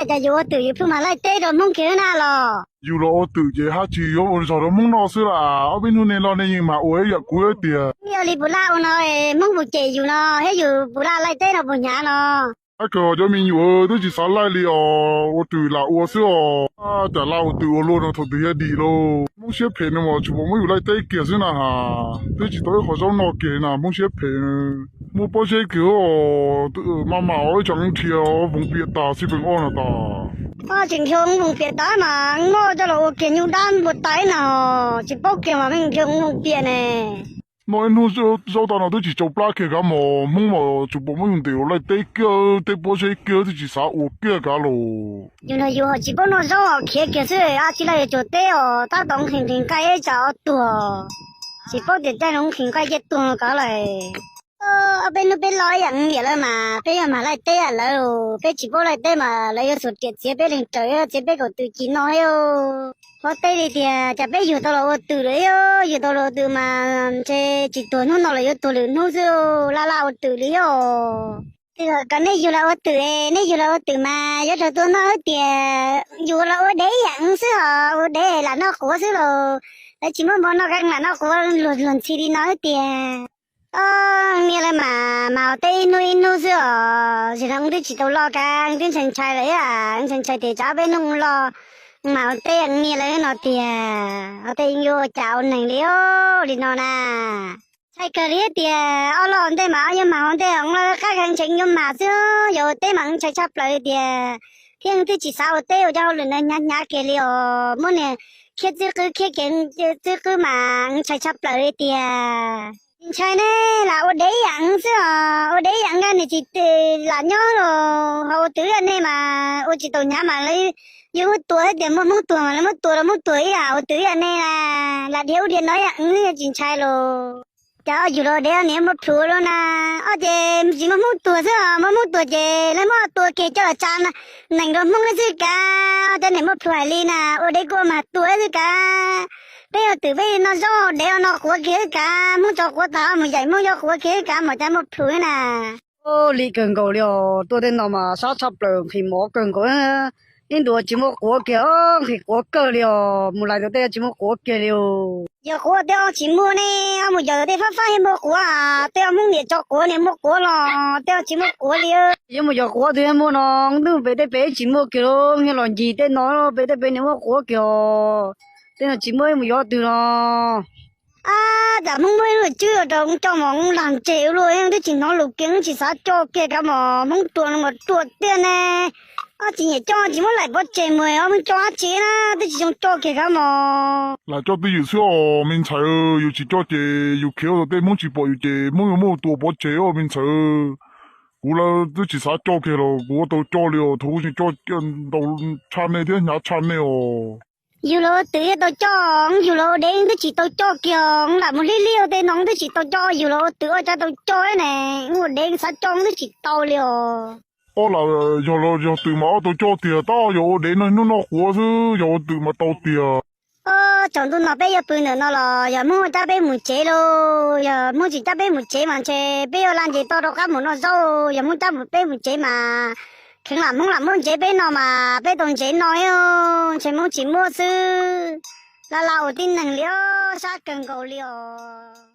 Cas yus ua twm yus pheej mag laij teb rau Hmoob kiag na los? Yus los ua twm ces haj tsis yuav ua zog rau Hmoob noj xwb las. Ob peb hnub nej los nej yeej mag ua ib yam kuv tiag. Yog li puas laj ua no, Hmoob puas cem yus no thiab yus puas laj laij teb no puas hnyav no? Ab, kawg cov me nyuam twb tsis xav laij li os, ua twm lam ua xwb os. Cas laj ua twm ua luaj no thaum twg thiaj dim lauj. Hmoob siab phem no mas tsuas pom muab yus laij teb kiag xwb na has. Twb tsis tau ib qho zaub noj kiag na, Hmoob siab phem. Muaj pob zeb kiag os, maj mam ib tsam nrhiav voov piam tas xij peem ob no tas. Tseem nrhiav voov piam tas mas muab coj los ua kiag nyuj dab npua tais na, tsis paub kiag mas pheej nrhiav voov piam ne. Noj ib hnub zaub tag no twb tsis tsau plab kiag kav mos, Hmoob mas tsuas pom muab yus ntes los laij teb kiag, teb pob zeb kiag twb tsis xav ua kiag kav los. Yus no yus ho tsis paub noj zaub os, khiav kiag xwb, ab tsi laj yuav cuag teb os, tab tom nqhis nqhis nqaij ib tsam ob tuag, tsis paub tias caij no nqhis nqaij caij tuag no kav lawm. Ob peb hnub peb los ib yam niam lawv mas peb yog mag laij teb lawv, peb tsis paub laij teb mas lawv yuav xuas riam txiav peb leeg raws txiav peb kaum twm ci no thiab. Qhov teb li tias cas peb yug tau los ua twm lawm, yug tau los ua twm mas ntshe tsis tuag hnub no los yuav tuag lwm hnub xwb, laj laj ua twm li os. Kom nej yug los ua twm, nej yug los ua twm mas yuav raug tua noj xwb tias, yus los ua dev ib yam xwb os, ua dev lam noj quav xwb los lawv tsis muab npua noj, lam noj quav luag luag ntxhi li no xwb tias. Niam lawv mas mas ua teb ib hnub ib hnub xwb os, zaum no wb twb tsis tau loj kav, wb twb ntshai ntshai lawm thiab, wb ntshai ntshai tias tsam ob peb hnub loj mas ua teb niam lawv no tiag, ua teb yuav ua cas ua neeg li os li no na. Ntshai kawg li tias ob loj ntej mas ob yuav mag ua ntej, loj qab kawg ntshe yuav mag xwb, yog ua teb mas ntshai tshaj plaws li tias, thiab wb twb tsis xav ua teb ua cov hauj lwm ntawd hnyav hnyav kiag li os, muab niag khiab txwb qwb khiab kiag txwb qwb mas ntshai tshaj plaws li tias. Ntshai ne, lam ua dev ib yam xwb os, ua dev ib yam nkaj niag tsis lam nyob los ho ua twm ib yam nej mas ua tsis tau hnyav mas lawv yuav muab tua thiab tias muaj Hmoob tuag mas lawv muab tua los muab tuag ib yam ua twm ib yam nej na, lam dhia ub dhia no ib yam wb tsis ntshai los. Cas yug los ua dev niam muab plhus lawm na, ob ces tsis muaj Hmoob tuag xwb os, muaj Hmoob tuag ces lawv muab tua kiag coj los tsa nees rau Hmoob xwb kav, ob cov niam muab plhus hais li na, ua dev kuj ua mag tua xwb kav. Peb ua twm peb noj zaub dev noj quav kiag xwb kav, Hmoob tso quav tas mus yaim Hmoob yuav quav kiag xwb kav, mas cas muaj plhus na. Lim kawg nkaus li os, tuaj tej no mas sab tshaj plaws nqhis mov kawg nkaus. Ib ntus tsis muaj quav kiag, nqhis quav kawg li os, mus lais tus tej tsis muaj quav kiag li os. Yog quav tej ob tsis muaj ne, ob mus yos tus tej fab fab thiaj muaj quav, tej ob Hmoob niam tso quav niam muaj quav los tej ob tsis muaj quav li. Yuav mus yos quav twg thiaj muaj no, twb pem tej pem tsis muaj kiag los, yog los ncig tej no pem tej pem niam muaj quav kiag os. Tej no tsis muaj mus yos twg los. Ab, cas Hmoob muab ib lub tswb rau coj mus lag ntseg ua luaj, twb tsis hnov lus kiag, tsis xav coj kiag kav mos, Hmoob ruam no mas ruam tiag ne. Ob tsis nyiam coj tsis muab laim pov tseg mus, ob Hmoob coj dab tsi na, twb tsis zoo coj kiag kav mos. Lam coj twj ywm xwb os me ntxhais, yus tsis coj ces yus khiav ua tus tej Hmoob tsis pom yus ces Hmoob yuav muab tua pov tseg os me ntxhais. Kuv lawv twb tsis xav coj kiag los kuv ua tau coj li os, thaum kuv tseem coj ntau tshaj nej thiab hnyav tshaj nej os. Yus los ua twm thiaj tau coj, yus los ua dev twb tsis tau coj kiag, lam mus hlib hlib ua tej no twb tsis tau coj, yus los ua twm ua cas tau coj ne, ua dev xav coj twb tsis tau li os. Ob lam yog los yog twm mas ob tau coj tiag, tab yog ua dev no hnub noj quav xwb, yog ua twm mas tau tiag. Tsaus ntuj no peb yuav pw ntawm no los yog Hmoob cab peb mus tsev lauj, yog Hmoob tsis cab peb mus tsev mas ntshe peb yuav laj nce toj rov qab mus noj zaub, yog Hmoob cab peb mus tsev mas kheev lam Hmoob lam muab ntsev peb no mas peb tau ntsev no, ntshe Hmoob tsis muab xwb. Laj laj ua tib neeg li os, sab kawg nkaus li os.